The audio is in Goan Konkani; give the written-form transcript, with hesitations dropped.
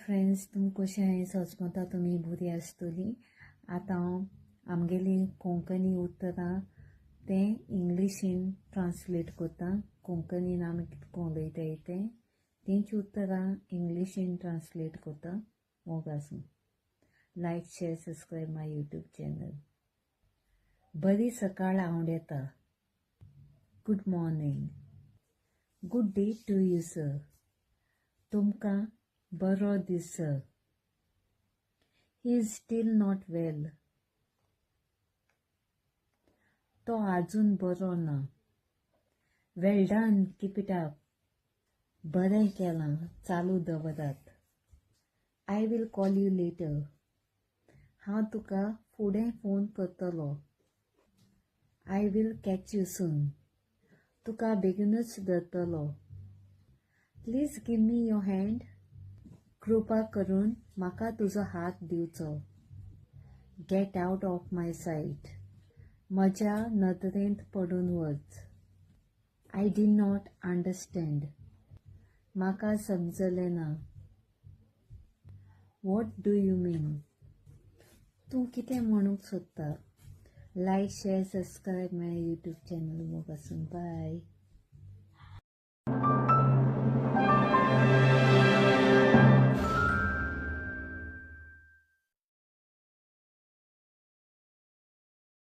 फ्रेंड्स, तुमी कशें आहाय? सोजमता तुमी बरी आसतली. आतां हांव आमगेली कोंकणी उतरां तें इंग्लिशीन ट्रांसलेट करता. कोंकणीन आमी कितें उलयताय तें तेंची उतरां इंग्लिशीन ट्रांसलेट करता. मोग आसूं. Like, share, subscribe my YouTube channel. बरी सकाळ आवडेता. Good morning. Good day to you, sir. तुमकां बरो दीस sir. He is still not well. तो आजून बरो ना. Well done, keep it up. बरें केलां, चालू दवरात. I will call you later. हांव तुका फुडें फोन करतलो. I will catch you soon. तुका बेगीनूच धरतलो. Please give me your hand. कृपा करून म्हाका तुजो हात दिवचो. Get out of my sight. म्हज्या नदरेंत पडून वच. I did not understand. म्हाका समजलें ना. What do you mean? तूं कितें म्हणूंक सोदता? Like, share, subscribe my YouTube channel. मोग आसूं. बाय.